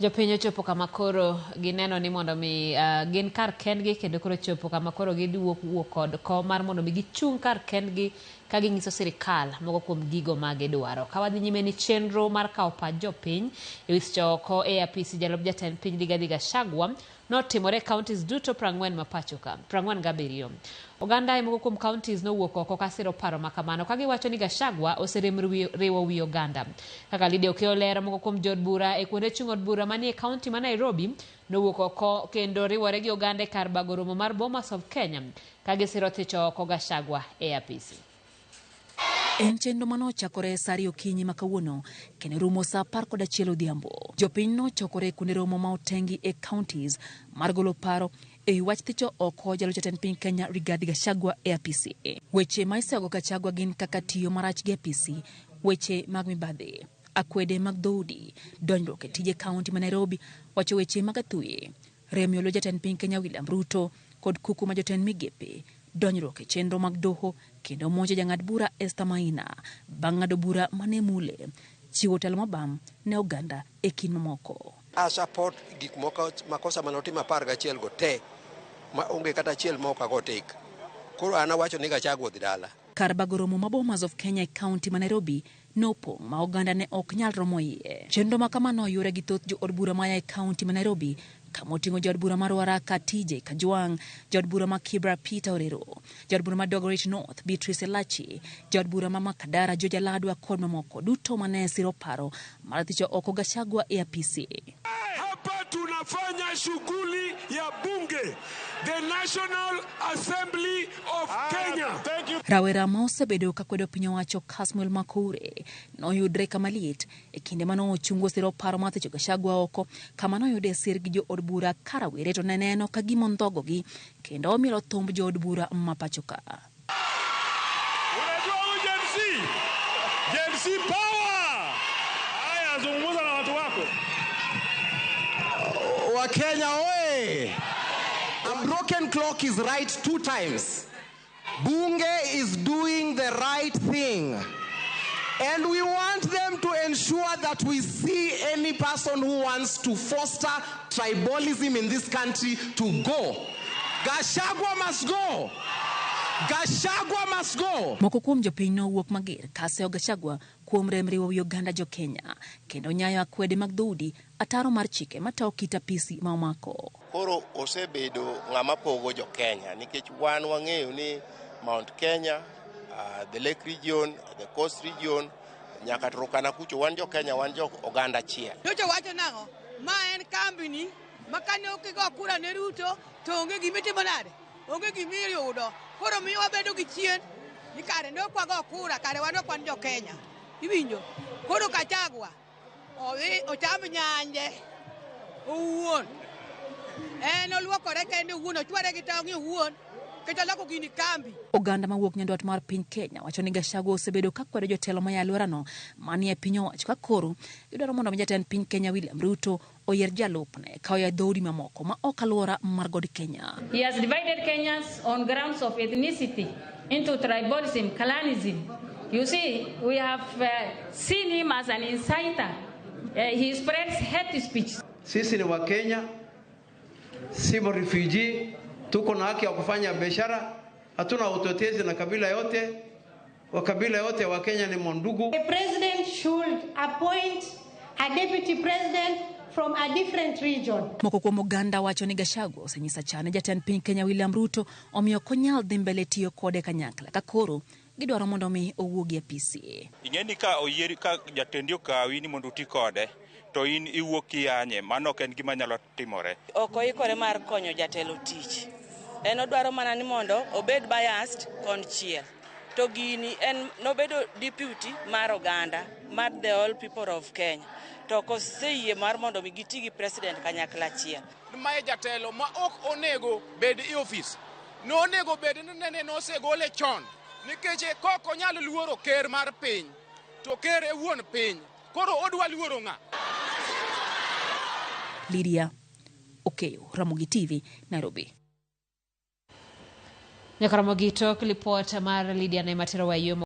Jopiny ochopo kama koro gineno ni mondo mi gin kar kendgi kendo koro chopo kama koro giduok wuok kod kom mar mondo mi gichung' kar kendgi ka ginyiso sirikal moko kuom gigo ma gidwaro. Ka wadhi nyime ni chenro mar kawo pach jopiny e wi choko e apisi jalup jatend piny Rigathi Gachagua notimore e counties duto 40 ma pacho ka, 47. Oganda e moko kuom counties nowuok oko kasiro paro ma kamano ka giwacho ni Gachagua oserem riwo wi oganda. Kaka Lydia Okeyo lero, moko kuom jood bura e kuonde chung' od bura manie county ma Nairobi nowuok oko kendo riwore gi oganda e kar bago romo mar Bomas of Kenya ka gisiro thicho oko Gachagua e apisi. En chenro mane ochakore sa 2 okinyi ma kawuono kendo rumo sa 11 odhiambo. Jopiny nochokore e kuonde romo ma otengi e counties mar golo paro e wi wach thicho oko jalup jatend piny Kenya Rigathi Gachagua e apisi. Weche ma iseyogo Gachagua gin kaka tiyo marach gi apisi, weche mag mibadhi, akwede mag dhoudi, donjruok e tije kaunti ma Nairobi, wacho weche mag athuye, rem yolo jatend piny Kenya William Ruto kod kuku ma jotend migepe, donjruok e chenro mag doho kendo monjo jang'ad bura Esther Maina bang' ng'ado bura mane mule, chiwo telo mobam ne oganda e kind mamoko. A support gik moko makosa mane otimo 11 go te ma onge kata achiel ma ok ago tik. Koro an awacho ni Gachagua odhi dala. Kar bago romo ma Bomas of Kenya e kaunti ma Nairobi nopong' ma oganda ne ok nyal romo iye. Chenro ma kama noyure gi thoth jood bura maya e kaunti ma Nairobi kama oting'o jaod bura ma Ruaraka TJ Kajwang', jaod bura ma Kibra Peter Orero, jaod bura ma Dagoretti North Beatrice Elachi, jaod bura ma Makadara George Aladwa kod mamoko duto mane siro paro mar thicho oko Gachagua e apisi. Hapa tunafanya shughuli ya bunge, the National Assembly of Kenya. Thank you. Rawera ma osebedo ka kwedo piny owacho Kasmuel Makure noyudre kama liet e kinde mane ochungo siro paro mar thicho Gachagua oko kama noyude sir gi jood bura ka rawere to ne neno ka gima ondhogogi kendo omielo thumb jood bura ma pacho ka. Unajua huyu Gen Z? Gen Z power! Haya, zungumza na watu wako. Wakenya oye! A broken clock is right 2 times. Bunge is doing the right thing. And we want them to ensure that we see any person who wants to foster tribalism in this country to go. Gachagua must go. Gachagua must go. Moko kuom jopiny nowuok mager ka seyo Gachagua kuom rem riwo wi oganda jo Kenya kendo nyayo akwede mag dhoudi ataro mar chike matayo kit apisi ma omako. Koro osebedo ng'ama pogo jo Kenya nikech wan wang'eyo ni Mount Kenya, the Lake Region, the Coast Region, nyaka Turkana kucho wan jo Kenya, wan jo oganda achiel. Nyocha wacho nang'o? Ma en kambini ma kane ok igo kura ne Ruto to onge gima itimo nade? Onge gima iyudo. Koro miyo wabedo gi chien ni kare ne ok wago kura, kare wan ok wan jo Kenya. Iwinjo? Koro Gachagua odhi ocham nyanje owuon. En oluokore kende owuon, ochware gi tong' owuon. Kech oloko gini kambi. Oganda mawuok nyandwat mar piny Kenya wacho ni Gachagua osebedo ka kwedo jotelo maya alworano manie piny owacho ka koro gidwaro mondo mi jatend piny Kenya William Ruto oyier jalupne ka oya dhoudi mamoko ma ok alwora mar God Kenya. He has divided Kenyans on grounds of ethnicity into tribalism, clanism. You see, we have seen him as an inciter. He spreads hate speech. Sisi ni wa Kenya, si refugee, tuko na haki ya kufanya biashara, hatuna utetezi na kabila yote. Wa kabila yote wa Kenya ni mondugu. The president should appoint a deputy president from a different region. Moko kuom oganda wacho ni Gachagua osenyiso chane jatend piny Kenya William Ruto omiyo ok onyal dhi mbele tiyo kode kanyakla ka koro gidwaro mondo mi owuogi e apisi. Ing'e ni ka oyieri ka jatendi okawi ni mondo uti kode to in iwuok kiyanye, mano ok en gima nyalo timore. Ok oikore mar konyo jatelo tich. En odwaro mana ni mondo obed biased konchiel. To gini en nobedo deputy mar oganda mar the all people of Kenya. To ok oseyie mar mondo mi giti gi president kanyakla achiel. Mae jatelo ma ok onego bed e ofis. Nonego bed ni nene nosegole chon. Nikech kok onyal luoro ker mar piny, to ker e wuon piny. Koro odwa luoro ng'a? Lydia Okeyo, Ramogi TV, Nairobi. Nyaka Ramogi tok lipot mar Lydia ne matero wayo.